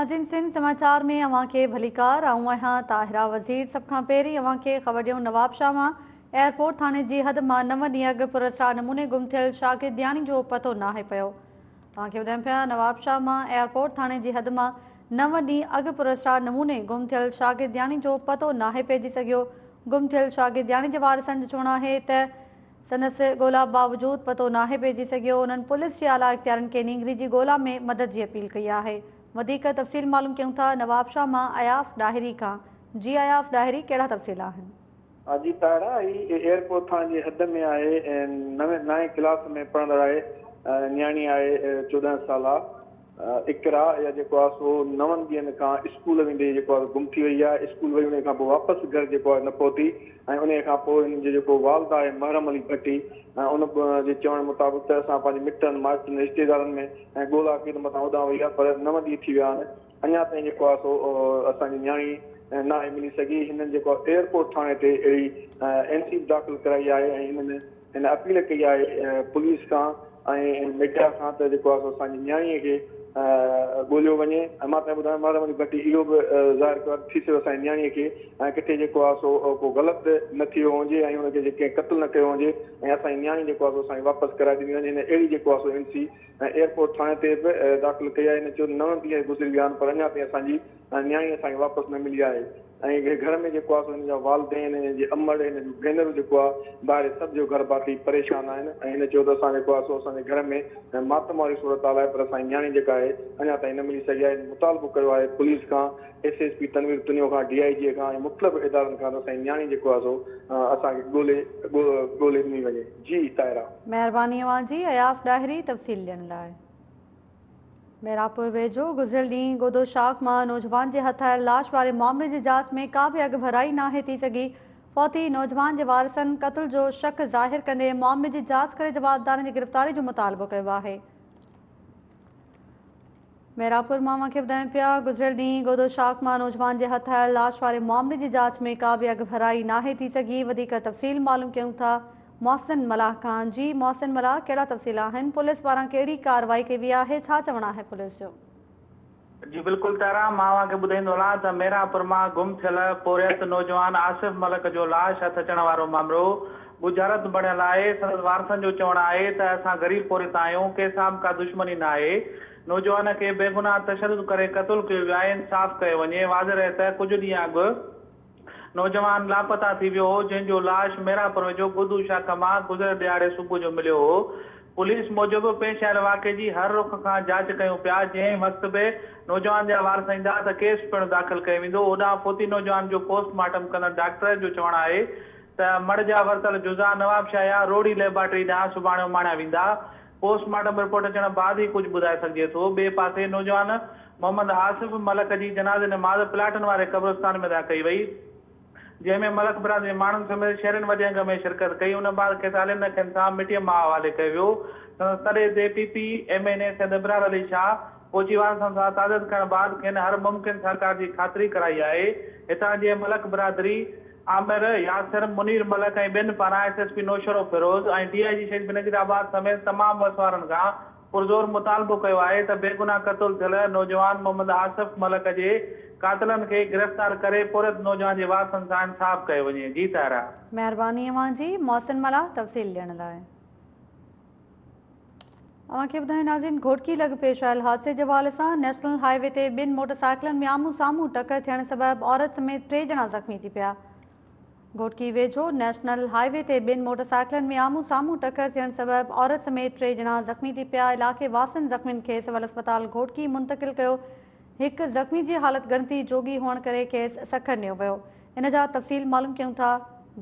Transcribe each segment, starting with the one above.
ناظرين سنڌ سماچار ۾ اوهان کي ڀليڪار، آئون آهيان طاهره وزير. سڀ کان پهرين اوهان کي خبر ڏيون نوابشاهه مان ايئرپورٽ ٿاڻي جي حد مان نو ڏينهن اڳ پراسرار نموني گم ٿيل شاگردياڻي جو پتو ناهي پيو. اوهان کي ٻڌايون پيا نوابشاهه مان ايئرپورٽ ٿاڻي جي حد مان نو ڏينهن اڳ پراسرار نموني گم ٿيل شاگردياڻي جو پتو ناهي پئجي سگهيو. گم ٿيل شاگردياڻي جي وارثن جو چوڻ آهي ته سندس ڳولا باوجود پتو ناهي پئجي سگهيو، انهن پوليس جي اعليٰ اختيارين کي نينگري جي ڳولا ۾ مدد جي اپيل ڪئي آهي. وڌيڪ تفصيل معلوم ڪيون ٿا نوابشاهه مان اياز ڏاهري کان، جي اياز ڏاهري ڪهڙا تفصيل آهن؟ جي طاهره، هي ايئرپورٽ ٿاڻي جي حد ۾ آهي ۽ نوين نائين ڪلاس ۾ پڙهندڙ آهي نياڻي آهي 14 سالا اقرا يا جيڪو آهي سو نون ڏينهن کان اسڪول ويندي جيڪو آهي گم ٿي وئي آهي اسڪول وئي انهي کان پوء واپس گهر جيڪو آهي نه پهتي ۽ انهي کان پوء هن جي جيڪو والد آهي محرم علي ڀٽي ان جي چوڻ مطابق ته اسان پنهنجي مٽن مائٽن رشتيدارن ۾ ۽ ڳولا ڪئي ته متان اوڏانهن وئي آهي پر نو ڏينهن ٿي ويا آهن اڃا تائين جيڪو آهي سو اسان جي نياڻي ناهي ملي سگهي هنن جيڪو آهي ايئرپورٽ ٿاڻي تي اهڙي اين سي به داخل ڪرائي آهي ۽ هنن هن اپيل ڪئي آهي پوليس کان ۽ ميڊيا کان ته جيڪو آهي سو اسان جي نياڻي کي ڳوليو وڃي ۽ مان تنهن ٻڌايو محرم علي ڀٽي اهو به ظاهر ڪيو آهي ته ٿي سگهي اسان جي نياڻي کي ۽ ڪٿي جيڪو آهي سو ڪو غلط نه ٿي ويو هجي ۽ ان کي ڪنهن قتل نه ڪيو هجي ۽ اسان جي نياڻي جيڪو آهي سو اسان کي واپس ڪرائي ڏني وڃي هن اهڙي جيڪو آهي سو اين سي ايئرپورٽ ٿاڻي تي به داخل ڪئي آهي هن چيو نو ڏينهن گذري ويا آهن پر اڃا تائين اسان جي نياڻي اسان کي واپس نه ملي آهي. ۽ گهر ۾ جيڪو آهي سو هن جا والدين، هن جي امڙ، هن جون ڀينرون جيڪو آهي ٻاهر سڀ جو گهر ڀاتي پريشان آهن ۽ هن چيو ته اسان جيڪو آهي سو اسان جي گهر ۾ ماتم واري صورتحال آهي پر اسان جي نياڻي جيڪا آهي اڃا تائين نه ملي سگهي آهي هن مطالبو ڪيو آهي پوليس کان S S P Tanveer Tunio کان ڊي I جي کان ۽ مختلف ادارن کان ته اسان جي نياڻي جيڪو آهي سو اسان کي ڳولي ڳولي ڏني وڃي جي طاهره. مهرباني اوهان جي اياز ڏاهري تفصيل ڏيڻ لاء. ميراپور ويجهو گذريل ڏينهن گودو شاخ مان نوجوان جي هٿ آيل لاش واري معاملي جي جاچ ۾ ڪا به اڳڀرائي ناهي ٿي سگهي، فوتي نوجوان جي وارثن قتل جو شڪ ظاهر ڪندي معاملي جي جاچ ڪري جوابدارن جي گرفتاري جو مطالبو ڪيو آهي. ميراپور مان اوهان کي ٻڌايون پيا گذريل ڏينهن گودو شاخ مان نوجوان جي هٿ آيل لاش واري معاملي جي جاچ ۾ ڪا به اڳڀرائي ناهي ٿي سگهي، وڌيڪ تفصيل معلوم ڪيون ٿا محسن ملاح کان. جي محسن ملاح ڪهڙا تفصيل آهن پوليس پاران ڪهڙي ڪارروائي ڪئي وئي آهي ڇا چوڻ آهي پوليس جو. جي بلڪل طاهره مان اوهان کي ٻڌائيندو هلان ته ميرانپور مان گم ٿيل پورهيت نوجوان آصف ملڪ جو لاش هٿ اچڻ وارو مامرو ڳجهارت بڻيل آهي سندس وارثن جو چوڻ آهي ته اسان غريب پورهيت آهيون ڪنهن سان به ڪا دشمني ناهي نوجوان کي بيگناهه تشدد ڪري قتل ڪيو ويو آهي انصاف ڪيو وڃي واضح رهي ته ڪجهه ڏينهن اڳ نوجوان لاپتا ٿي ويو هو، جنهن جو لاش ميرانپور ويجهو گدو شاخ مان گذريل ڏهاڙي صبح جو مليو هو. پوليس موجب پيش آيل واقعي جي هر رخ کان جاچ ڪيون پيا، جنهن وقت به نوجوان جا وارث ايندا ته ڪيس پڻ داخل ڪيو ويندو. هوڏانهن فوتي نوجوان جو پوسٽ مارٽم ڪندڙ ڊاڪٽر جو چوڻ آهي ته مڙهه جا ورتل جزا نوابشاهه يا روهڙي ليبارٽري ڏانهن سڀاڻي اماڻيا ويندا. پوسٽ مارٽم رپورٽ اچڻ بعد ئي ڪجهه ٻڌائي سگهجي ٿو. ٻئي پاسي نوجوان محمد آصف ملڪ جي جنازي نماز پلاٽن واري قبرستان ۾ ادا ڪئي وئي، جنهن ۾ ملڪ برادري جي ماڻهن سميت شهرين وڏي انگ ۾ شرڪت ڪئي. ان بعد کيس آلين اکين سان مٽيء ماء حوالي ڪيو ويو. سندس تڏي تي P P M N A Syed Abrar Ali Shah پهچي وارثن سان تعزيت ڪرڻ بعد کين هر ممڪن سهڪار جي خاطري ڪرائي آهي. هتان جي ملڪ برادري عامر، ياسر، منير ملڪ ۽ ٻين پاران S S P Naushahro Feroze ۽ D I جي شهيد بينظير آباد سميت تمام وس وارن کان پرزور مطالبو ڪيو آهي ته بيگناهه قتل ٿيل نوجوان محمد آصف ملڪ جي قاتلن کي گرفتار ڪري پورهيت نوجوان جي وارثن سان انصاف ڪيو وڃي. جي طاهره. مهرباني اوهان جي محسن ملاح تفصيل ڏيڻ لاء. اوهان کي ٻڌايون ناظرين گهوٽڪي لڳ پيش آيل حادثي جي حوالي سان نيشنل هاء وي تي ٻن موٽر سائيڪلن ۾ آمهون سامهون ٽڪر ٿيڻ سبب عورت سميت ٽي ڄڻا زخمي ٿي پيا. گهوٽڪي ويجهو نيشنل هاء وي تي ٻن موٽر سائيڪلن ۾ آمهون سامهون ٽڪر ٿيڻ سبب عورت سميت ٽي ڄڻا زخمي ٿي پيا علائقي واسين زخمين کي سول اسپتال گهوٽڪي منتقل ڪيو هڪ زخمي جي حالت ڳڻتي جوڳي هئڻ ڪري کيس سکر نيو ويو ان جا تفصيل معلوم ڪيون ٿا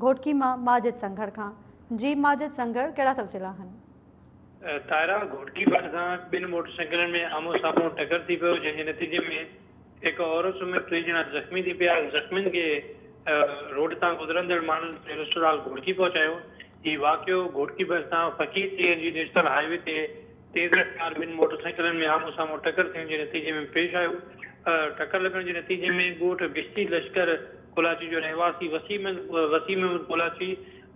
گهوٽڪي مان ماجد سنگهڙ کان جي ماجد سنگهڙ ڪهڙا تفصيل آهن. طاهره گهوٽڪي ڀرسان ٻن موٽر سائيڪلن ۾ آمهون سامهون ٽڪر ٿي پيو، جنهن جي نتيجي ۾ هڪ عورت سميت ٽي ڄڻا زخمي ٿي پيا، زخمين کي روڊ تان گذرندڙ ماڻهن سول اسپتال گهوٽڪي پهچايو، هي واقعو گهوٽڪي ڀرسان Faqir C N G national highway تي تيز رفتار ٻن موٽر سائيڪلن ۾ آمهون سامهون ٽڪر ٿيڻ جي نتيجي ۾ پيش آيو، ٽڪر لڳڻ جي نتيجي ۾ ڳوٺ بشتي لشڪر ڪولاچي جو رهواسي وسيم احمد ڪولاچي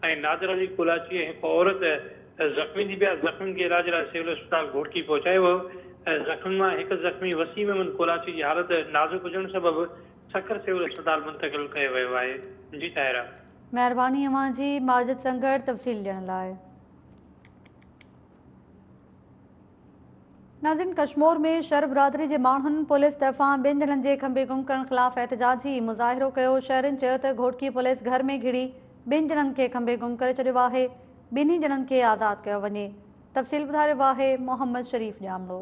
۽ نادر علي ڪولاچي ۽ هڪ عورت زخمي ٿي پيا، زخمين کي علاج لاء سول اسپتال گهوٽڪي پهچايو ويو، زخمين مان هڪ زخمي وسيم احمد ڪولاچي جي حالت نازڪ هجڻ سبب سکر سول اسپتال منتقل ڪيو ويو آهي. جي طاهره. مهرباني اوهان جي ماجد سنگهڙ تفصيل ڏيڻ لاء. ناظرين ڪشمور ۾ شھر برادري جي ماڻهن پوليس طرفان ٻن ڄڻن جي کنڀي گم ڪرڻ خلاف احتجاجي مظاهرو ڪيو شهرين چيو ته گهوٽڪي پوليس گهر ۾ گهڙي ٻن ڄڻن کي کنڀي گم ڪري ڇڏيو آهي ٻنهي ڄڻن کي آزاد ڪيو وڃي تفصيل ٻڌائي رهيو آهي محمد شريف ڄامڙو.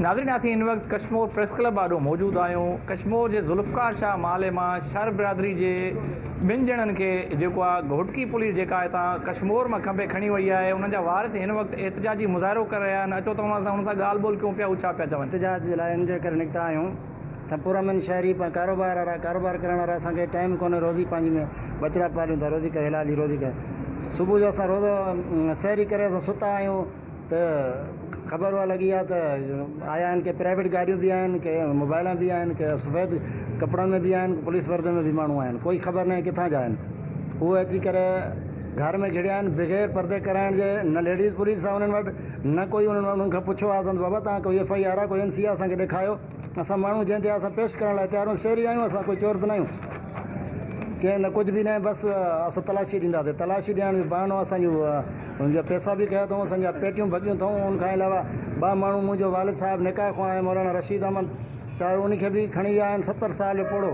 ناظرين اسين هن وقت ڪشمور پريس ڪلب آڏو موجود آهيون ڪشمور جي ذوالفقار شاهه محلي مان شھر برادري جي ٻن ڄڻن کي جيڪو آهي گهوٽڪي پوليس جيڪا هتان ڪشمور مان کنڀي کڻي وئي آهي انهن جا وارث هن وقت احتجاجي مظاهرو ڪري رهيا آهن اچو ته انهن سان ڳالهه ٻولهه ڪيون پيا هو ڇا پيا چون. احتجاج جي لاء ان جي ڪري نڪتا آهيون اسان پرامن شهري ڪاروبار وارا ڪاروبار ڪرڻ وارا اسان کي ٽائيم ڪونهي روزي پنهنجي ۾ ٻچڙا پاليون ٿا روزي ڪري حلال جي روزي ڪري صبح جو اسان روزو سحري ڪري اسان ستا آهيون ته خبر اها لڳي آهي ته آيا آهن ڪي پرائيويٽ گاڏيون به آهن ڪي موبائلان به آهن ڪي سفيد ڪپڙن ۾ به آهن پوليس وردي ۾ به ماڻهو آهن ڪوئي خبر ناهي ڪٿان جا آهن اهي اچي ڪري گهر ۾ گهڙيا آهن بغير پردي ڪرائڻ جي نه ليڊيز پوليس آهي انهن وٽ نه ڪوئي انهن وٽ انهن کان پڇيو آهي اسان ته بابا توهان ڪوئي ايف I R آهي ڪوئي اين سي آهي اسان کي ڏيکايو اسان ماڻهو جنهن تي اسان پيش ڪرڻ لاء تيار آهيون شهري آهيون اسان ڪوئي چور ته نه آهيون چيائين نه ڪجهه به ناهي بس اسان تلاشي ڏينداسين تلاشي ڏيڻ جو بهانو اسان جون ان جا پئسا به کنيا اٿئون، اسان جا پيٽيون ڀڳيون اٿئون، ان کان علاوه ٻه ماڻهو منهنجو والد صاحب نڪاح خوان آهي مولانا رشيد احمد صاحب ان کي به کڻي ويا آهن 70 سال جو پوڙهو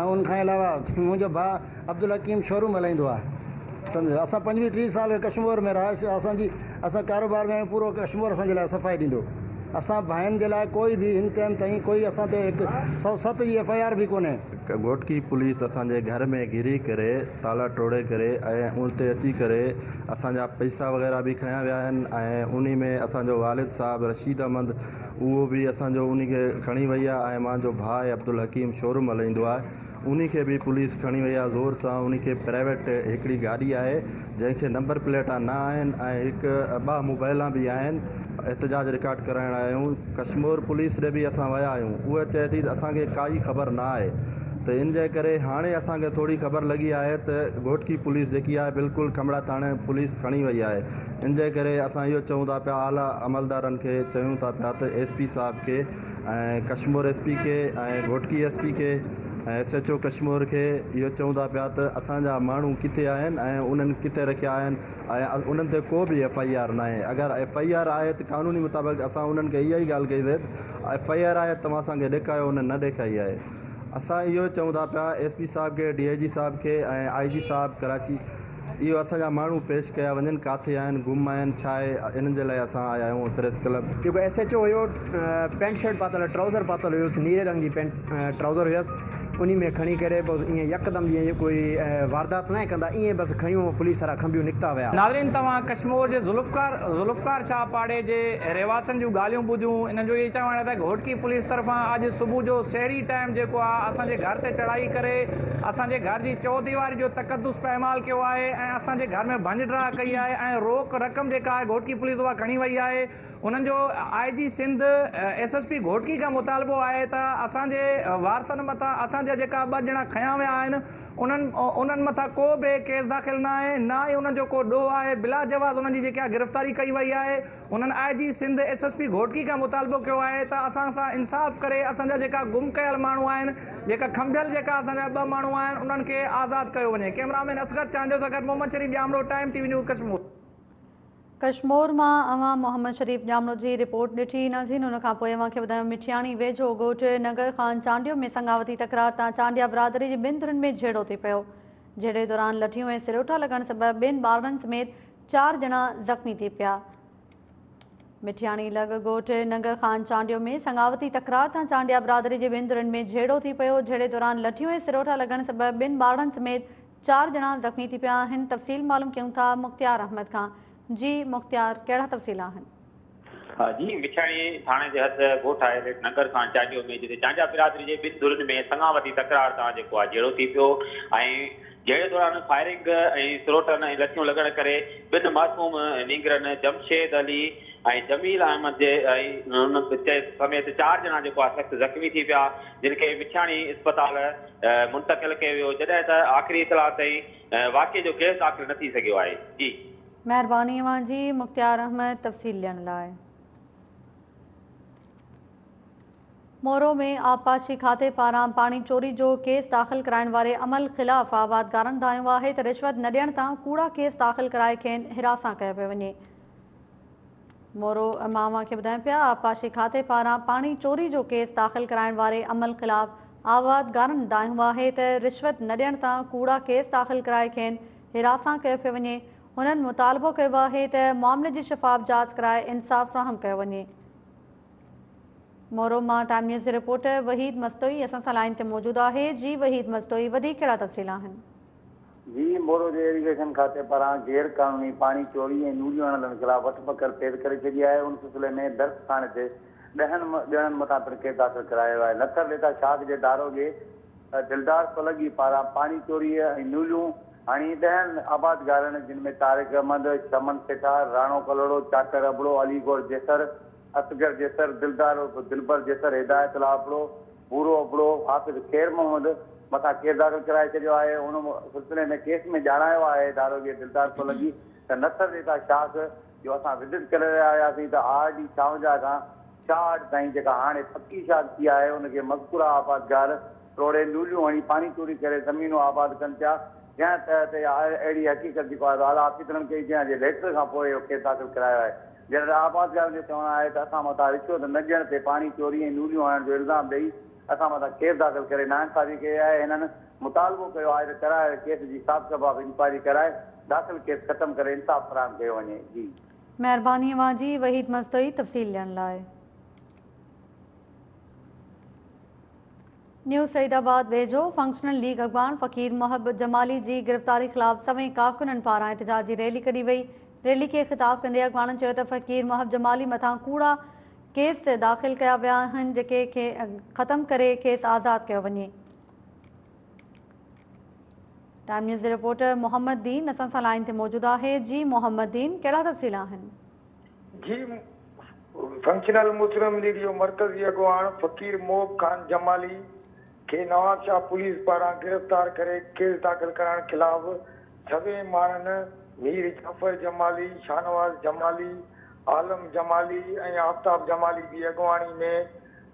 ۽ ان کان علاوه منهنجو ڀاء عبدالحڪيم شوروم هلائيندو آهي سمجهو اسان پنجويهه ٽيهه سال کان ڪشمور ۾ رهائش اسان جي اسان ڪاروبار ۾ آهيون پورو ڪشمور اسان جي لاء صفائي ڏيندو اسان ڀائين جي لاء ڪوئي به هن ٽائيم تائين ڪوئي اسان تي هڪ 107 جي ايف I R به ڪونهي. گهوٽڪي پوليس اسان جي گهر ۾ گهري ڪري تالا ٽوڙي ڪري ۽ اتي اچي ڪري اسان جا پئسا وغيره به کنيا ويا آهن ۽ انهي ۾ اسان جو والد صاحب رشيد احمد اهو به اسان جو انهي کي کڻي وئي آهي ۽ مان جو ڀاء عبدالحڪيم شوروم هلائيندو آهي انهي کي به پوليس کڻي وئي آهي زور سان انهي کي پرائيويٽ هڪڙي گاڏي آهي جنهن کي نمبر پليٽان نه آهن ۽ هڪ ٻه موبائلان به آهن احتجاج رڪارڊ ڪرائڻ آيا آهيون ڪشمور پوليس ڏي به اسان ويا آهيون اهي چئي ٿي ته اسان کي ڪائي خبر نه آهي ته ان جي ڪري هاڻي اسان کي ٿوري خبر لڳي آهي ته گهوٽڪي پوليس جيڪي آهي بلڪل کنڀڙا ٿاڻي پوليس کڻي وئي آهي ان جي ڪري اسان اهو چئون ٿا پيا اعليٰ عملدارن کي چيون ٿا پيا ته ايس پي صاحب کي ۽ ڪشمور ايس پي کي ۽ گهوٽڪي ايس پي کي ۽ ايس ايڇ او ڪشمور کي اهو چئون ٿا پيا ته اسان جا ماڻهو ڪٿي آهن ۽ انهن ڪٿي رکيا آهن ۽ انهن تي ڪو به ايف I R ناهي اگر ايف I R آهي ته قانوني مطابق اسان انهن کي اها ئي ڳالهه ڪئي سي ته ايف I R آهي توهان اسان کي ڏيکايو انهن نه ڏيکائي آهي اسان اهو چئون ٿا پيا ايس پي صاحب کي ڊي I جي صاحب کي ۽ آء جي صاحب ڪراچي اهو اسان جا ماڻهو پيش ڪيا وڃن ڪاٿي آهن گم آهن ڇا آهي انهن جي لاء اسان آيا آهيون پريس ڪلب. جيڪو ايس ايڇ او هيو پينٽ شرٽ پاتل ٽرائوزر پاتل هيس نيري رنگ جي پينٽ ٽرائوزر هيس انهي ۾ کڻي ڪري بس ائين يڪدم جيئن ڪوئي واردات ناهي ڪندا ائين بس کنيو پوليس وارا کنڀيون نڪتا ويا. ناظرين توهان ڪشمور جي ذوالفقار ذوالفقار شاهه پاڙي جي رهواسين جون ڳالهيون ٻڌيون انهن جو اهي چوڻ آهي ته گهوٽڪي پوليس طرفان اڄ صبح جو سحري ٽائيم جيڪو آهي اسان جي گهر تي چڙهائي ڪري اسان جي گهر جي چوديواري جو تقدس پائمال ڪيو آهي ۽ اسان جي گهر ۾ ڀڃ ڊاهه ڪئي آهي ۽ روڪ رقم جيڪا آهي گهوٽڪي پوليس اها کڻي وئي آهي انهن جو I G Sindh S S P Ghotki کان مطالبو آهي ته اسان جي وارثن مٿان اسان جا جيڪا ٻه ڄڻا کنيا ويا آهن انهن انهن مٿان ڪو به ڪيس داخل نه آهي نه ئي انهن جو ڪو ڏوهه آهي بلا جواز انهن جي جيڪا گرفتاري ڪئي وئي آهي انهن I G Sindh S S P Ghotki کان مطالبو ڪيو آهي ته اسان سان انصاف ڪري اسان جا جيڪا گم ڪيل ماڻهو آهن جيڪا کنڀيل جيڪا اسان جا ٻه ماڻهو آهن انهن کي آزاد ڪيو وڃي ڪئميرا مين اصغر چانڊيو سان گڏ Muhammad Sharif Jamro time T V news Kashmore. Kashmore مان اوهان محمد شريف ڄامڙو جي رپورٽ ڏٺي ناظرين ان کان پوء اوهان کي ٻڌايون مٺياڻي ويجهو ڳوٺ ننگر خان چانڊيو ۾ سڱاوتي تڪرار تان چانڊيا برادري جي ٻن ڌرين ۾ جهيڙو ٿي پيو جهيڙي دوران لٺيون ۽ سروٺا لڳڻ سبب ٻن ٻارڙن سميت چار ڄڻا زخمي ٿي پيا. مٺياڻي لڳ ڳوٺ ننگر خان چانڊيو ۾ سڱاوتي تڪرار تان چانڊيا برادري جي ٻن ڌرين ۾ جهيڙو ٿي پيو، جهيڙي دوران لٺيون ۽ سروٺا لڳڻ سبب ٻن ٻارڙن سميت چار ڄڻا زخمي ٿي پيا آهن، تفصيل معلوم ڪيون ٿا مختيار احمد کان، جي مختيار ڪهڙا تفصيل آهن؟ جي مٺياڻي ٿاڻي جي حد ڳوٺ آهي ريٽ ننگر خان چانڊيو ۾ جتي چانڊيا برادري جي ٻن ڌرين ۾ سڱاوتي تڪرار تان جيڪو آهي جهيڙو ٿي پيو ۽ جهيڙي دوران فائرنگ ۽ سروٽن ۽ لٺيون لڳڻ ڪري ٻن معصوم نينگرن جمشيد علي ۽ جميل احمد جي ۽ سميت چار ڄڻا جيڪو آهي سخت زخمي ٿي پيا جن کي مٺياڻي اسپتال منتقل ڪيو ويو جڏهن ته آخري اطلاع تائين واقعي جو ڪيس داخل نه ٿي سگهيو آهي جي. مهرباني اوهان جي مختيار احمد تفصيل ڏيڻ لاء. مورو ۾ آبپاشي کاتي پاران پاڻي چوري جو ڪيس داخل ڪرائڻ واري عمل خلاف آبادگارن دانهيو آهي ته رشوت نه ڏيڻ تان ڪوڙا ڪيس داخل ڪرائي کين هراسان ڪيو پيو وڃي. مورو مان اوهان کي ٻڌايون پيا آبپاشي کاتي پاران پاڻي چوري جو ڪيس داخل ڪرائڻ واري عمل خلاف آبادگارن دانهيو آهي ته رشوت نه ڏيڻ تان ڪوڙا ڪيس داخل ڪرائي کين هراسان ڪيو پيو وڃي. هنن مطالبو ڪيو آهي ته معاملي جي شفاف جاچ ڪرائي انصاف فراهم ڪيو وڃي. مورو مان ٽائيم نيوز جي رپورٽر وحيد مستوئي اسان سان لائين تي موجود آهي جي وحيد مستوئي وڌيڪ ڪهڙا تفصيل آهن. جي مورو جي ايريگيشن کاتي پاران غير قانوني پاڻي چوري ۽ نوليون هڻندڙن خلاف وٺ پڪڙ تيز ڪري ڇڏي آهي ان سلسلي ۾ درس ٿاڻي تي ڏهن ڄڻن مٿان پڻ ڪيس داخل ڪرايو ويو آهي نٿر ليتا شاخ جي داروغي دلدار سولنگي پاران پاڻي چوري ۽ نوليون هڻي ڏهن آبادگارن جن ۾ طارق احمد، شمن سيٺار، راڻو ڪلهوڙو، چاڪر ابڙو، علي گوهر جيسر، اصغر جيسر، دلدار عرف دلبر جيسر، هدايت الله ابڙو، ڀورو ابڙو، حافظ خير محمد مٿان ڪيس داخل ڪرائي ڇڏيو آهي. ان سلسلي ۾ ڪيس ۾ ڄاڻايو آهي داروغي دلدار سولنگي ته نٿر ڏيتا شاخ جو اسان وزٽ ڪري رهيا هياسين ته آر ڊي 56 کان 66 تائين جيڪا هاڻي پڪي شاخ ٿي آهي ان کي مذڪوره آبادگار ٽوڙي نوليون هڻي پاڻي چوري ڪري زمينون آباد ڪن پيا جنهن تحت اهڙي حقيقت جيڪو آهي اعليٰ آفيسرن ڪئي جنهن جي ليٽر کان پوء اهو ڪيس داخل ڪرايو آهي. جڏهن ته آبادگارن جو چوڻ آهي ته اسان مٿان رشوت نه ڏيڻ تي پاڻي چوري ۽ نوليون هڻڻ جو الزام ڏئي اسان مٿان ڪيس داخل ڪري ناانصافي ڪئي آهي، هنن مطالبو ڪيو آهي ته ڪرايل ڪيس جي صاف شفاف انڪوائري ڪرائي داخل ڪيس ختم ڪري انصاف فراهم ڪيو وڃي. جي. مهرباني اوهان جي وحيد مستوئي تفصيل ڏيڻ لاء. نيو سعيد آباد ويجهو فنڪشنل ليگ اڳواڻ فقير محب جمالي جي گرفتاري خلاف سوين ڪارڪنن پاران احتجاجي ريلي ڪڍي وئي. ريلي کي خطاب ڪندي اڳواڻن چيو ته فقير محب جمالي مٿان ڪوڙا ڪيس داخل ڪيا ويا آهن جيڪي کي ختم ڪري کيس آزاد ڪيو وڃي. ٽائيم نيوز جي رپورٽر محمد دين اسان سان لائين تي موجود آهي جي محمد دين ڪهڙا تفصيل آهن. جي فنڪشنل مسلم ليگ جو مرڪزي اڳواڻ فقير محب خان جمالي کي نوابشاهه پوليس پاران گرفتار ڪري ڪيس داخل ڪرائڻ خلاف سوين ماڻهن مير جعفر جمالي، شاهنواز جمالي، عالم جمالي ۽ آفتاب جمالي جي اڳواڻي ۾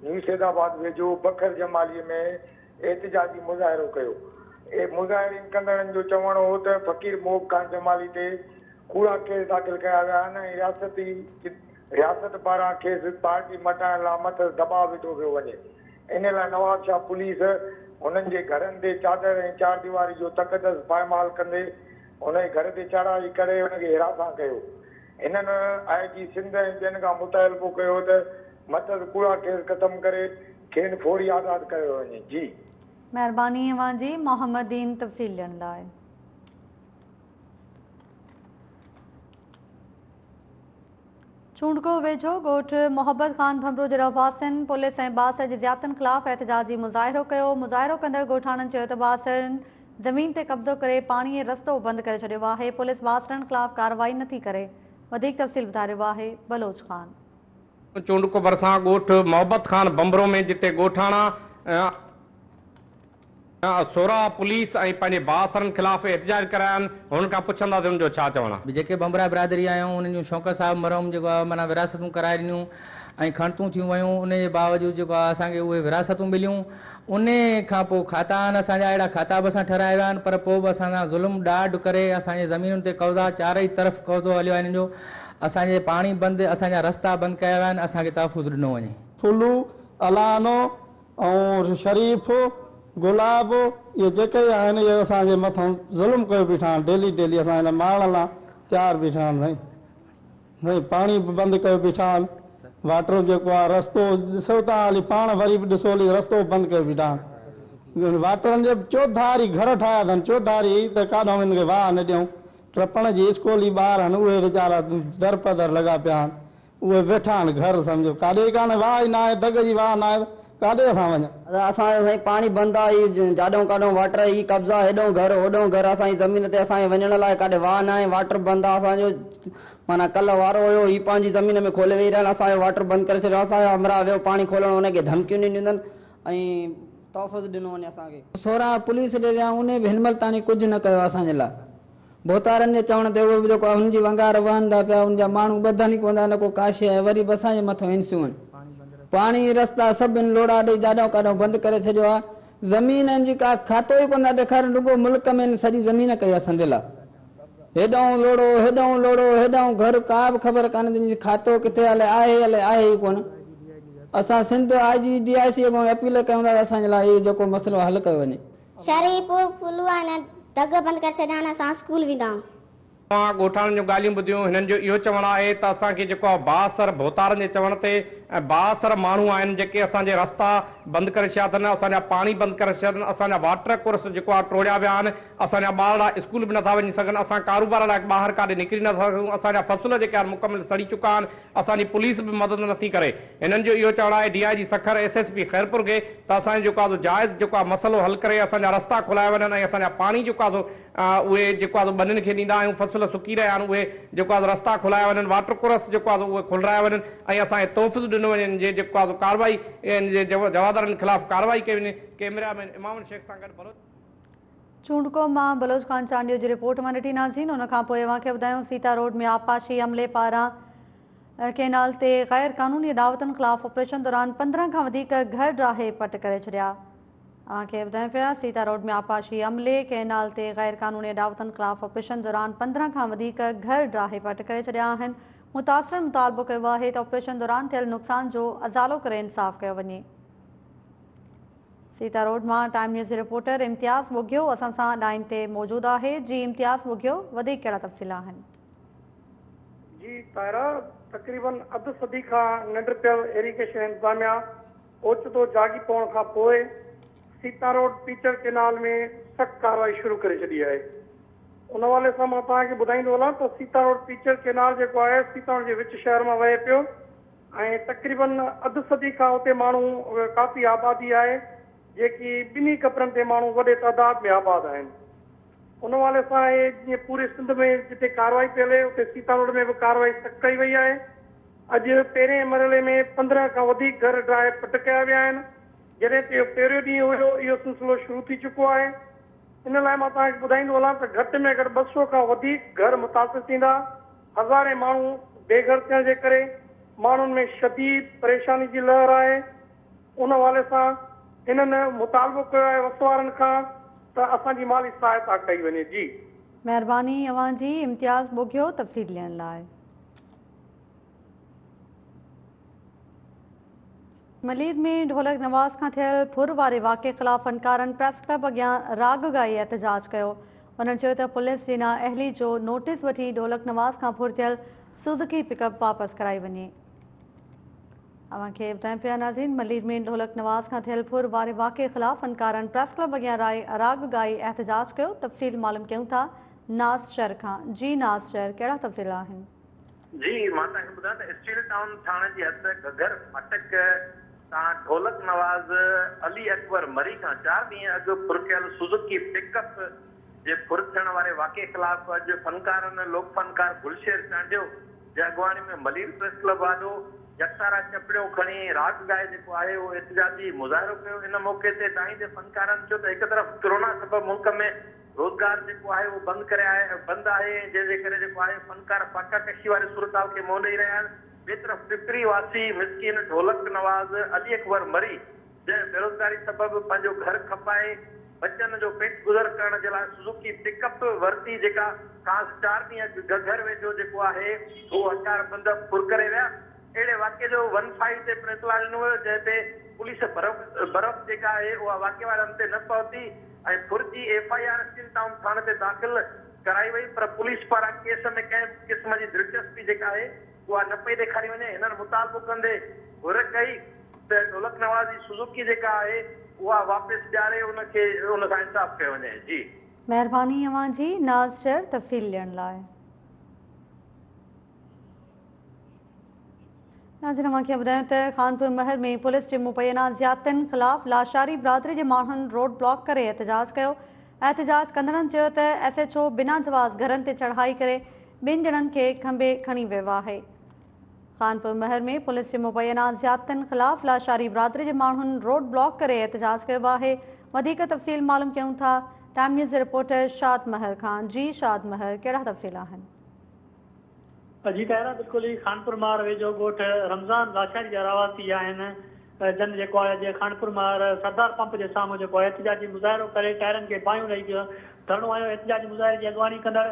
نيو سيد آباد ويجهو بکر جمالي ۾ احتجاجي مظاهرو ڪيو. مظاهرين ڪندڙن جو چوڻ هو ته فقير محب خان جمالي تي ڪوڙا ڪيس داخل ڪيا ويا آهن ۽ رياستي رياست پاران کيس پارٽي مٽائڻ لاء مٿس دٻاء وڌو پيو وڃي ان لاء نوابشاهه پوليس هنن جي گهرن تي چادر ۽ چارديواري جو تقدس پائمال ڪندي هن جي گهر تي چڙهائي ڪري هن کي هراسان ڪيو هنن آء جي سنڌ ۽ ٻين کان مطالبو ڪيو ته مٿس ڪوڙا ڪيس ختم ڪري کين فوري آزاد ڪيو وڃي جي. مهرباني اوهان جي محمد دين تفصيل ڏيڻ لاء. چونڊڪو ويجهو ڳوٺ محبت خان ڀنڀرو جي رهواسين پوليس ۽ بااثر جي زيادتين خلاف احتجاجي مظاهرو ڪيو، مظاهرو ڪندڙ ڳوٺاڻن چيو ته بااثرن زمين تي قبضو ڪري پاڻي ۽ رستو بند ڪري ڇڏيو آهي، پوليس بااثرن خلاف ڪارروائي نٿي ڪري، وڌيڪ تفصيل ٻڌائي رهيو آهي بلوچ خان. چونڊڪو ڀرسان ڳوٺ محبت خان ڀنڀرو ۾ جتي ڳوٺاڻا. سوراهه پوليس ۽ پنهنجي بااثرن خلاف احتجاج ڪرايا آهن، هنن کان پڇنداسين انهن جو ڇا چوڻ آهي. جيڪي ڀنڀرا برادري آهيون انهن جون شوڪت صاحب مرحوم جيڪو آهي معنيٰ وراثتون ڪرائي ڏنيون ۽ کڻتون ٿيون ويون ان جي باوجود جيڪو آهي اسان کي اهي وراثتون مليون ان کان پوء کاتا آهن اسان جا اهڙا کاتا به اسان ٺهرايا ويا آهن پر پوء به اسان سان ظلم ڏاڍ ڪري اسان جي زمينن تي قبضا چارئي طرف قبضو هليو آهي انهن جو اسان جي پاڻي بند اسان جا رستا بند ڪيا ويا آهن اسان کي تحفظ ڏنو وڃي. ڦلو، الانو، ۽ شريف، گلاب، اهي جيڪي آهن اهي اسان جي مٿان ظلم ڪيو بيٺا آهن ڊيلي ڊيلي اسان هن مارڻ لا تيار بيٺا آهن سائين سائين پاڻي به بند ڪيو بيٺا آهن واٽر جيڪو آهي رستو ڏسو تان هلي پاڻ وري به ڏسو هلي رستو بند ڪيو بيٺا آهن واٽرن جي چوڌاري گهر ٺاهيا اٿن چوڌاري ته ڪاڏانهن هن کي واهه نه ڏيون ٽپڻ جي اسڪولي ٻار آهن اهي ويچارا در پدر لڳا پيا آهن اهي ويٺا آهن گهر سمجهو ڪاڏي ئي ڪانه واهه ئي ناهي دڳ جي واهه ناهي ته ڪاڏي اسان وڃون. ادا اسان جو سائين پاڻي بند آ هي جاڏئون ڪاڏئون واٽر هي قبضا هيڏئون گهر هوڏئون گهر اسان جي زمين تي اسان کي وڃڻ لاء ڪاڏي واهه ناهي واٽر بند آ اسان جو معنيٰ ڪلهه وارو هيو هي پنهنجي زمين ۾ کولي ويهي رهيا آهن اسان جو واٽر بند ڪري ڇڏيو اسان جو همراهه ويو پاڻي کولڻ ان کي ڌمڪيون ڏنيون اٿن ۽ تحفظ ڏنو وڃي اسان کي. سوراهه پوليس ڏي ويا انهي به هن مهل تاڻي ڪجهه نه ڪيو اسان جي لاء. ڀوتارن جي چوڻ تي اهي به جيڪو آهي هن جي ونگار وهن ٿا پيا، ان جا ماڻهو ٻڌن ئي ڪونه ٿا نه ڪو ڪا شيء آهي، وري به اسان جي مٿو انسيون آهن. پاڻي رستا سڀ هن لوڙها ڏئي جاڏئون ڪاڏئون بند ڪري ڇڏيو آ. زمين هن جي ڪا کاتو ئي ڪونه ٿا ڏيکارين رڳو ملڪ ۾ هن سڄي زمين ڪئي آ سنديل آ. هيڏئون لوڙهو هيڏئون لوڙهو هيڏئون گهر ڪا به خبر ڪانه ته هن جي کاتو ڪٿي آ الائي آهي الائي آهي ئي ڪونه. اسان Sindh I G D I C اڳوڻي اپيل ڪيون ٿا ته اسان جي لاء هي جيڪو مسئلو آ حل ڪيو وڃي. شريف پهلوان دڳ بند ڪري ڇڏيا آهن اسان اسڪول ويندا آهيون. توهان ڳوٺاڻن جون ڳالهيون ٻڌيون، هنن جو اهو چوڻ آهي ته اسان کي جيڪو آهي بااثر ڀوتارن جي چوڻ تي ۽ بااثر ماڻهو آهن جيڪي اسان جي رستا بند ڪري ڇڏيا اٿن، اسان جا پاڻي بند ڪري ڇڏيا اٿن، اسان جا واٽر ڪورس جيڪو آهي ٽوڙيا ويا آهن، اسان جا ٻارڙا اسڪول به نٿا وڃي سگهن، اسان ڪاروبار لاء ٻاهر ڪاڏي نڪري نٿا سگهون، اسان جا فصل جيڪي آهن مڪمل سڙي چڪا آهن، اسان جي پوليس به مدد نٿي ڪري. هنن جو اهو چوڻ آهي D I G Sukkur S S P Khairpur کي ته اسان جو جيڪو آهي سو جائز جيڪو آهي مسئلو حل ڪري اسان جا رستا کولايا وڃن ۽ اسان جا پاڻي جيڪو آهي سو اهي جيڪو آهي سو ٻنين کي ڏيندا آهيون، فصل سڪي رهيا آهن اهي جيڪو آهي سو رستا کولايا وڃن، واٽر ڪورس جيڪو آهي سو اهي کولرايا وڃن ۽ اسان کي تحفظ ڏنو وڃي ان جي جيڪو آهي سو ڪارروائي ان جي جوابدارن خلاف ڪارروائي ڪئي وڃي، ڪئميرا مين امام شيخ سان گڏ بلوچ. چونڊڪو مان بلوچ خان چانڊيو جي رپورٽ مان ڏٺي ناظرين ان کان پوء اوهان کي ٻڌايون سيتا روڊ ۾ آبپاشي عملي پاران ڪئنال تي غير قانوني اڏاوتن خلاف آپريشن دوران 15 کان وڌيڪ گهر ڊاهي پٽ ڪري ڇڏيا. اوهان کي ٻڌايون پيا سيتا روڊ ۾ آبپاشي عملي ڪئنال تي غير قانوني اڏاوتن خلاف آپريشن دوران 15 کان وڌيڪ گهر ڊاهي پٽ ڪري ڇڏيا آهن متاثرن مطالبو ڪيو آهي ته آپريشن دوران ٿيل نقصان جو ازالو ڪري انصاف ڪيو وڃي. سيتا روڊ مان ٽائيم نيوز جي رپورٽر امتياز ٻگهيو اسان سان لائين تي موجود آهي جي امتياز ٻگهيو وڌيڪ ڪهڙا تفصيل آهن. جي طاهره تقريبن اڌ صدي کان ننڊ پيل ايريگيشن انتظاميا اوچتو جاڳي پوڻ کان پوء سيتا روڊ پيچر ڪينال ۾ سخت ڪارروائي شروع ڪري ڇڏي آهي. ان حوالي سان مان توهان کي ٻڌائيندو هلان ته سيتا روڊ پيچر ڪينال جيڪو آهي سيتا روڊ جي وچ شهر مان وهي پيو ۽ تقريبن اڌ صدي کان اتي ماڻهو ڪافي آبادي آهي جيڪي ٻنهي ڪپرن تي ماڻهو وڏي تعداد ۾ آباد آهن. ان حوالي سان آهي جيئن پوري سنڌ ۾ جتي ڪارروائي پئي هلي اتي سيتا روڊ ۾ به ڪارروائي سخت ڪئي وئي آهي. اڄ پهرين مرحلي ۾ 15 کان وڌيڪ گهر ڊاهي پٽ ڪيا ويا آهن جڏهن ته اهو پهريون ڏينهن هيو اهو سلسلو شروع ٿي چڪو آهي. ان لاء مان توهان کي ٻڌائيندو هلان ته گهٽ ۾ گهٽ 200 کان وڌيڪ گهر متاثر ٿيندا هزارين ماڻهو بي گهر ٿيڻ جي ڪري ماڻهن ۾ شديد پريشاني جي لهر آهي. ان حوالي سان هنن مطالبو ڪيو آهي وس وارن کان ته اسان جي مالي سهائتا ڪئي وڃي جي. مهرباني اوهان جي امتياز ٻگهيو تفصيل ڏيڻ لاء. ملير ۾ ڍولڪ نواز کان ٿيل ڦر واري واقعي خلاف فنڪارن پريس ڪلب اڳيان راڳ ڳائي احتجاج ڪيو. هنن چيو ته پوليس جي نااهلي جو نوٽيس وٺي ڍولڪ نواز کان ڦر ٿيل سوزوڪي پڪ اپ واپس ڪرائي وڃي. اوهان کي ٻڌايون پيا ناظرين ملير ۾ ڍولڪ نواز کان ٿيل ڦر واري واقعي خلاف فنڪارن پريس ڪلب اڳيان راڳ ڳائي احتجاج ڪيو تفصيل معلوم ڪيون ٿا ناز شر کان جي ناز شر ڪهڙا تفصيل آهن. جي مان توهان کي ٻڌايان ته اسٽيل ٽائون ٿاڻي جي حد گهگهر ڦاٽڪ تان ڍولڪ نواز علي اڪبر مري کان چار ڏينهن اڳ ڦر ڪيل سوزوڪي پڪ اپ جي ڦر ٿيڻ واري واقعي خلاف اڄ فنڪارن لوڪ فنڪار گلشير چانڊيو جي اڳواڻي ۾ ملير پريس ڪلب آڏو يڪتارا چپڙيون کڻي راڳ ڳائي جيڪو آهي اهو احتجاجي مظاهرو ڪيو ان موقعي تي دانهيندي فنڪارن چيو ته هڪ طرف ڪرونا سبب ملڪ ۾ روزگار جيڪو آهي اهو بند ڪري آهي بند آهي ۽ جنهن جي ڪري جيڪو آهي فنڪار فاقا ڪشي واري صورتحال کي منهن ڏئي رهيا آهن ٻئي طرف پپري واسي مسڪين ڍولڪ نواز علي اڪبر مري جنهن بيروزگاري سبب پنهنجو گهر کپائي ٻچن جو پيٽ گذر ڪرڻ جي لاء سوزوڪي پڪ اپ ورتي جيڪا کانئس چار ڏينهن اڳ گهگهر ويجهو جيڪو آهي اهو هٿيار بند ڦر ڪري ويا. اهڙي واقعي جو ون فائيو تي پڻ اطلاع ڏنو ويو جنهن تي پوليس بروقت جيڪا آهي اها واقعي واري هنڌ تي نه پهتي ۽ ڦر جي F I R steel town ٿاڻي تي داخل ڪرائي وئي پر پوليس پاران ڪيس ۾ ڪنهن به قسم جي دلچسپي جيڪا آهي اها نه پئي ڏيکاري وڃي هنن مطالبو ڪندي گهر ڪئي ته ڍولڪ نواز جي سوزوڪي جيڪا آهي اها واپس ڏياري ان کي ان سان انصاف ڪيو وڃي جي. مهرباني اوهان جي ناز شر تفصيل ڏيڻ لاء. ناظرين اوهان کي ٻڌايون ته خانپور مهر ۾ پوليس جي مبينا زيادتين خلاف لاشاري برادري جي ماڻهن روڊ بلاڪ ڪري احتجاج ڪيو احتجاج ڪندڙن چيو ته ايس ايڇ او بنا جواز گهرن تي چڙهائي ڪري ٻن ڄڻن کي کنڀي کڻي ويو آهي خانپور مهر ۾ پوليس جي مبينا زيادتين خلاف لاشاري برادري جي ماڻهن روڊ بلاڪ ڪري احتجاج ڪيو آهي وڌيڪ تفصيل معلوم ڪيون ٿا ٽائيم نيوز جي رپورٽر شاد مهر کان جي شاد مهر ڪهڙا تفصيل آهن. جي طاهره بلڪل هي خانپور مهر ويجهو ڳوٺ رمضان لاشاري جا رهواسي آهن جن جيڪو آهي اڄ خانپور مهر سردار پمپ جي سامهون جيڪو آهي احتجاجي مظاهرو ڪري ٽائرن کي باهيون ڏئي ڌرڻو هنيو احتجاجي مظاهري جي اڳواڻي ڪندڙ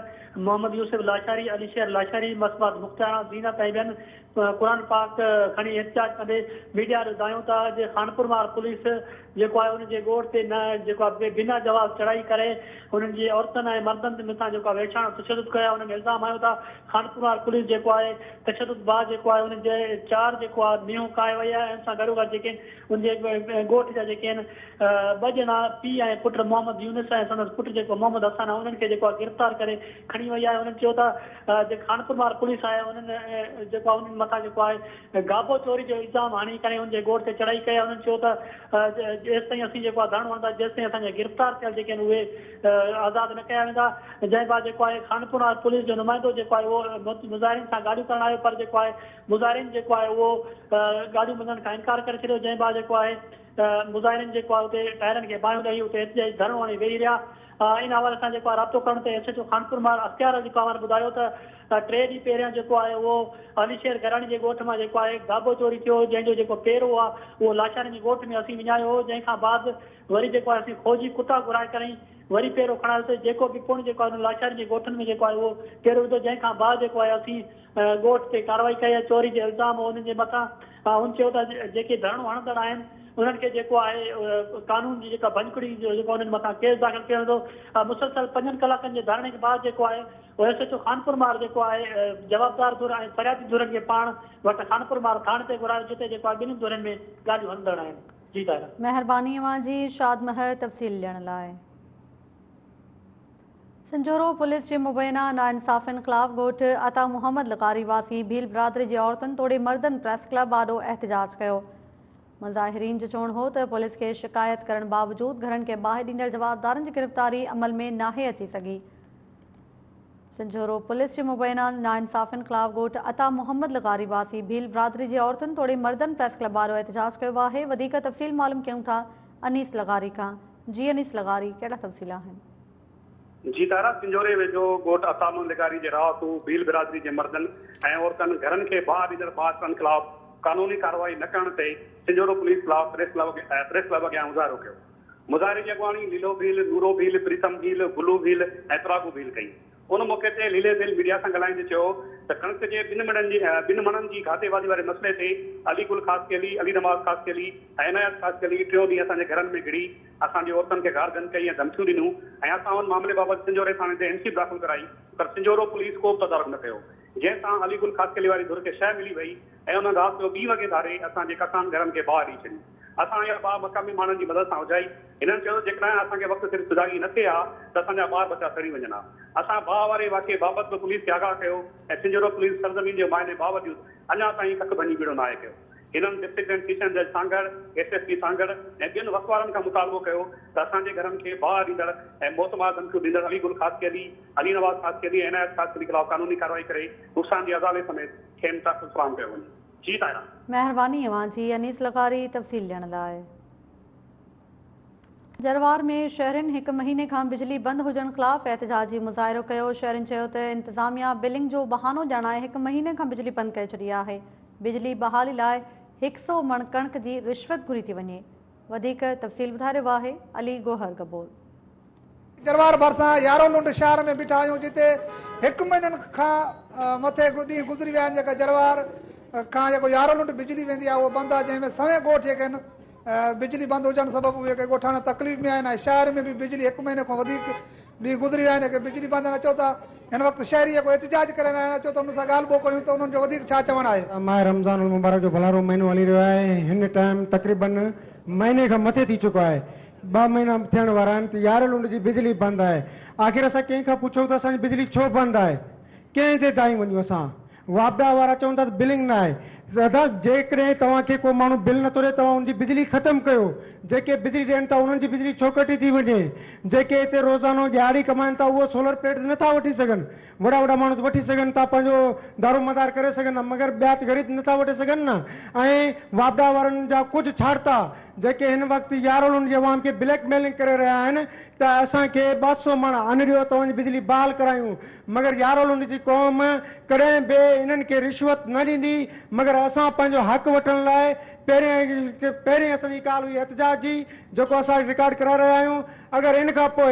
محمد يوسف لاشاري، علي شير لاشاري، مسمات مختياران، زينت ۽ ٻين قرآن پاڪ کڻي احتجاج ڪندي ميڊيا آڏو دانهيو ته اڄ خانپور مهر پوليس جيڪو آهي انهن جي ڳوٺ تي نه جيڪو آهي بنا جواز چڙهائي ڪري انهن جي عورتن ۽ مردن مٿان جيڪو آهي وحشاڻو تشدد ڪيو آهي انهن الزام هنيو ته خانپور مهر پوليس جيڪو آهي تشدد بعد جيڪو آهي انهن جي چار جيڪو آهي مينهون ڪاهي وئي آهي ۽ ان سان گڏوگڏ جيڪي ان جي ڳوٺ جا جيڪي آهن ٻه ڄڻا پيء ۽ پٽ محمد يونس ۽ سندس پٽ جيڪو محمد حسن آهي انهن کي جيڪو آهي گرفتار ڪري کڻي وئي آهي انهن چيو ته جيڪي خانپور مهر پوليس آهي انهن جيڪو آهي انهن مٿان جيڪو آهي گابو چوري جو الزام هڻي ڪري ان جي ڳوٺ تي چڙهائي ڪئي آهي انهن چيو ته جيستائين اسين جيڪو آهي ڌرڻو هڻندا جيستائين اسان جا گرفتار ٿيل جيڪي آهن اهي آزاد نه ڪيا ويندا جنهن بعد جيڪو آهي خانپور مهر پوليس جو نمائندو جيڪو آهي اهو مظاهرين سان ڳالهيون ڪرڻ آيو پر جيڪو آهي مظاهرين جيڪو آهي اهو ڳالهيون مڃڻ کان انڪار ڪري ڇڏيو جنهن بعد جيڪو آهي ته مظاهرين جيڪو آهي اتي ٽائرن کي باهيون ڏئي اتي احتجاجي ڌرڻو هڻي ويهي رهيا. ان حوالي سان جيڪو آهي رابطو ڪرڻ تي ايس ايڇ او خانپور مهر اختيار علي پنهور ٻڌايو ته ٽي ڏينهن پهريان جيڪو آهي اهو علي شير گهراڻي جي ڳوٺ مان جيڪو آهي گابو چوري ٿيو هو جنهن جو جيڪو پيرو آهي اهو لاشارين جي ڳوٺ ۾ اسين وڃايو هو جنهن کان بعد وري جيڪو آهي اسين فوجي ڪتا گهرائي ڪري وري پيرو کڻايوسي جيڪو به پڻ جيڪو آهي لاشارين جي ڳوٺن ۾ جيڪو آهي اهو پيرو وڌو جنهن کان بعد جيڪو آهي اسين ڳوٺ تي ڪارروائي ڪئي ۽ چوري جي الزام انهن جي مٿان هن چيو ته جيڪي ڌرڻو هڻندڙ آهن انهن کي جيڪو آهي قانون جي جيڪا ڀڃڪڙي جو جيڪو انهن مٿان ڪيس داخل ڪيو ويندو مسلسل پنجن ڪلاڪن جي ڌرڻي بعد جيڪو آهي اهو ايس ايڇ او خانپور مهر جيڪو آهي جوابدار ڌر ۽ فريادي ڌرين کي پاڻ وٽ خانپور مهر ٿاڻي تي گهرايو جتي جيڪو آهي ٻنهي ڌرين ۾ ڳالهيون هلندڙ آهن جي طاهره. مهرباني اوهان جي شاد مهر تفصيل ڏيڻ لاء. سنجهورو پوليس جي مبينا ناانصافين خلاف ڳوٺ عطا محمد لغاري واسي ڀيل برادري جي عورتن توڙي مردن پريس ڪلب آڏو احتجاج ڪيو. مظاهرين جو چوڻ هو ته پوليس کي شڪايت ڪرڻ باوجود گهرن کي باهه ڏيندڙ جوابدارن جي گرفتاري عمل ۾ ناهي اچي سگهي. سنجهورو پوليس جي مبينا ناانصافين خلاف ڳوٺ عطا محمد لغاري واسي ڀيل برادري جي عورتن توڙي مردن پريس ڪلب آڏو احتجاج ڪيو آهي. وڌيڪ تفصيل معلوم ڪيون ٿا انيس لغاري کان. جي انيس لغاري ڪهڙا تفصيل آهن؟ جي تارا سنجهوري ويجهو ڳوٺ عطا محمد لغاري جي رهاڪو ڀيل برادري جي مردن ۽ عورتن گهرن کي باهه ڏيندڙ بااثرن خلاف قانوني ڪارروائي نه ڪرڻ تي سنجهورو پوليس خلاف پريس پريس ڪلب اڳيان مظاهرو ڪيو. مظاهري جي اڳواڻي ليلو ڀيل، نورو ڀيل، پريتم ڀيل، گلو ڀيل ۽ پراگو ڀيل ڪئي. ان موقعي تي ليلي ڀيل ميڊيا سان ڳالهائيندي چيو ته ڪڻڪ جي ٻن مڻن جي ٻن مڻن جي گهاتي بازي واري مسئلي تي علي گل خاصخيلي، علي نواز خاصخيلي ۽ عنايت خاصخيلي ٽيون ڏينهن اسان جي گهرن ۾ گهڙي اسان جي عورتن کي گارگند ڪئي ۽ ڌمڪيون ڏنيون ۽ اسان ان معاملي بابت سنجهوري ٿاڻي تي اين سي به داخل ڪرائي پر سنجهورو پوليس ڪو به تدارڪ نه ڪيو جنهن سان علي گل خاصخيلي واري ڌر کي شهه ملي وئي ۽ انهن رات جو ٻي وڳي ڌاري اسان جي ڪکان گهرن کي باهه ڏئي ڇڏي. اسان اها باهه مقامي ماڻهن جي مدد سان اجهائي. هنن چيو ته جيڪڏهن اسان کي وقت سر سجاڳي نه ٿئي ها ته اسان جا ٻار ٻچا سڙي وڃن ها. اسان باهه واري واقعي بابت به پوليس کي آگاهه ڪيو ۽ سنجهورو پوليس سرزمين جي معائني باوجود اڃا تائين ڪک ڀڃي ٻيڙو ناهي ڪيو. هنن ڊسٽرڪٽ اينڊ سيشن جج Sanghar, S S P Sanghar ۽ ٻين وس وارن کان مطالبو ڪيو ته اسان جي گهرن کي باهه ڏيندڙ ۽ موتمار ڌمڪيون ڏيندڙ علي گل خاصخيلي، علي نواز خاصخيلي ۽ عنايت خاصخيلي خلاف قانوني ڪارروائي ڪري نقصان جي ازالي سميت کين تحفظ فراهم ڪيو وڃي. جي طاهره. مهرباني اوهان جي انيس لغاري تفصيل ڏيڻ لاء. جروار ۾ شهرين هڪ مهيني کان بجلي بند هجڻ خلاف احتجاجي مظاهرو ڪيو، شهرين چيو ته انتظاميا بلنگ جو بهانو ڄاڻائي هڪ مهيني کان بجلي بند ڪري ڇڏي آهي، بجلي بحالي لاء هڪ سئو مڻ ڪڻڪ جي رشوت گهري ٿي وڃي، وڌيڪ تفصيل ٻڌائي رهيو آهي علي گوهر گبول. جروار ڀرسان يارو لنڊ شهر ۾ بيٺا آهيون جتي هڪ مهينن کان مٿي ڏينهن گذري ويا آهن جيڪا جروار کان جيڪو يارو لنڊ بجلي ويندي آهي اهو بند آهي جنهن ۾ سوين ڳوٺ جيڪي آهن بجلي بند هجڻ سبب اهي ڪي ڳوٺاڻا تڪليف ۾ آهن ۽ شهر ۾ به بجلي هڪ مهيني کان وڌيڪ ڏينهن گذري ويا آهن جيڪي بجلي بند آهن اچو ته هن وقت شهري جيڪو احتجاج ڪري رهيا آهن اچو ته انهن سان ڳالهه ٻولهه ڪيون ته انهن جو وڌيڪ ڇا چوڻ آهي. ماهه رمضان المبارڪ جو ڀلارو مهينو هلي رهيو آهي هن ٽائيم تقريبن مهيني کان مٿي ٿي چڪو آهي ٻه مهينا ٿيڻ وارا آهن ته يارهن لنڊ جي بجلي بند آهي آخر اسان ڪنهن کان پڇون ته اسان جي بجلي ڇو بند آهي ڪنهن تي دانهين وڃون اسان واپڊا وارا چون ٿا ته بلنگ نه آهي ادا جيڪڏهن توهان کي ڪو ماڻهو بل نٿو ڏي توهان ان جي بجلي ختم ڪيو جيڪي بجلي ڏين ٿا انهن جي بجلي ڇو ڪٽي ٿي وڃي جيڪي هتي روزانو ڏهاڙي ڪمائن ٿا اهو سولر پليٽ نٿا وٺي سگهن وڏا وڏا ماڻهو ته وٺي سگهن ٿا پنهنجو دارومدار ڪري سگهن ٿا مگر ٻيا ته غريب نٿا وٺي سگهن نه ۽ واپڊا وارن جا ڪجهه ڇاڙتا جيڪي هن وقت يارولنڊ جي عوام کي بليڪ ميلنگ ڪري رهيا آهن ته اسان کي 200 مڻ ان ڏيو توهان جي بجلي بحال ڪرايون مگر يارولنڊ جي قوم ڪڏهن به انهن کي رشوت نه ڏيندي مگر اسان پنهنجو حق وٺڻ لاء پهرين پهرين اسان جي ڪال هئي احتجاج جي جيڪو اسان رڪارڊ ڪرائي رهيا آهيون اگر ان کان پوء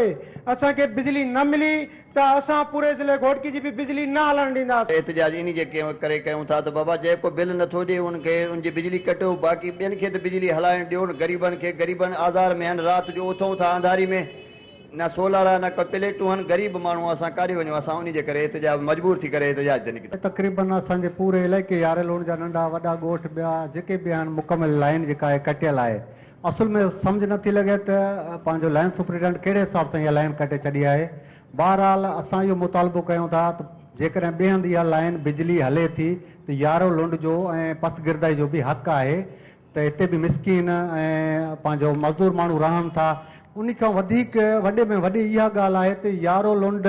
اسان کي بجلي نه ملي ته اسان پوري ضلعي گهوٽڪي جي به بجلي نه هلڻ ڏينداسين. احتجاج انهي جي ڪري ڪيون ٿا ته بابا جيڪو بل نٿو ڏي ان کي ان جي بجلي ڪٽيو باقي ٻين کي ته بجلي هلائڻ ڏيو نه غريبن کي غريبن آزار ۾ آهن رات جو اٿون ٿا انڌاري ۾ نه سولر آ نه ڪو پليٽون آهن غريب ماڻهو اسان ڪاڏي وڃون اسان انهي جي ڪري احتجاج مجبور ٿي ڪري احتجاج تي نڪتا. تقريبن اسان جي پوري علائقي ياريلوڻ جا ننڍا وڏا ڳوٺ ٻيا جيڪي به آهن مڪمل لائين جيڪا آهي ڪٽيل آهي اصل ۾ سمجهه نٿي لڳي ته پنهنجو لائين سپرنٽينڊنٽ ڪهڙي حساب سان اها لائين ڪٽي ڇڏي آهي. بهرحال اسان اهو مطالبو ڪيون ٿا ته جيڪڏهن ٻئي هنڌ اها لائين بجلي هلي ٿي ته يارو لنڊ جو ۽ پسگردائي جو به حق آهي ته هتي به مسڪين ۽ پنهنجو مزدور ماڻهو رهن ٿا. انهي کان وڌيڪ وڏي ۾ وڏي اها ڳالهه آهي ته يارو لنڊ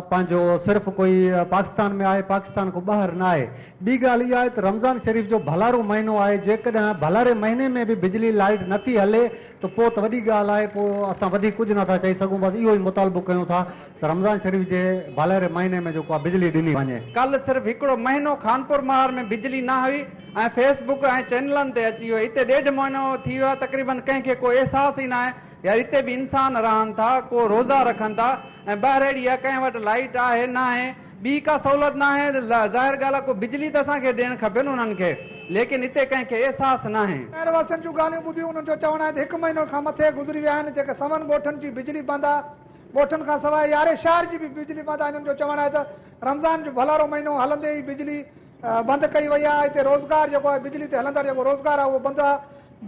پنهنجو صرف ڪوئي پاڪستان ۾ آهي پاڪستان کان ٻاهر نه آهي. ٻي ڳالهه اها آهي ته رمضان شريف جو ڀلارو مهينو آهي جيڪڏهن ڀلاري مهيني ۾ به بجلي لائيٽ نه ٿي هلي ته پوء ته وڏي ڳالهه آهي پوء اسان وڌيڪ ڪجهه نه ٿا چئي سگهون بس اهو ئي مطالبو ڪيون ٿا ته رمضان شريف جي ڀلاري مهيني ۾ جيڪو آهي بجلي ڏني وڃي. ڪلهه صرف هڪڙو مهينو خانپور مهار ۾ بجلي نه هئي ۽ فيس بڪ ۽ چينلن تي اچي ويو اتي ڏيڍ مهينو ٿي ويو آهي تقريبن ڪنهن کي ڪو احساس ئي ناهي يار اتي به انسان رهن ٿا ڪو روزا رکن ٿا ۽ ٻهراڙي آهي ڪنهن وٽ لائيٽ آهي ناهي ٻي ڪا سهولت ناهي ظاهر ڳالهه آهي ڪو بجلي ته اسان کي ڏيڻ کپي نه انهن کي ليڪن اتي ڪنهن کي احساس ناهي. شهر واسين جون ڳالهيون ٻڌيون انهن جو چوڻ آهي ته هڪ مهينو کان مٿي گذري ويا آهن جيڪي سون ڳوٺن جي بجلي بند آهي ڳوٺن کان سواء ياري شهر جي به بجلي بند آهي انهن جو چوڻ آهي ته رمضان جو ڀلارو مهينو هلندي ئي بجلي بند ڪئي وئي آهي هتي روزگار جيڪو آهي بجلي تي هلندڙ جيڪو روزگار آهي اهو بند آهي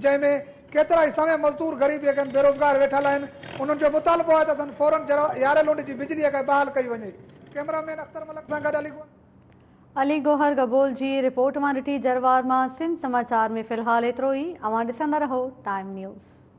جنهن ۾ ڪيترائي سوين مزدور غريب جيڪي آهن بيروزگار ويٺل آهن انهن جو مطالبو آهي ته اسان فورن ياري لنڊ جي بجلي کي بحال ڪئي وڃي ڪئميرا مين اختر ملڪ سان گڏ علي گوهر. علي گوهر گبول جي رپورٽ مان ڏٺي جروار مان سنڌ سماچار ۾ في الحال ايترو ئي اوهان ڏسندا رهو ٽائيم نيوز.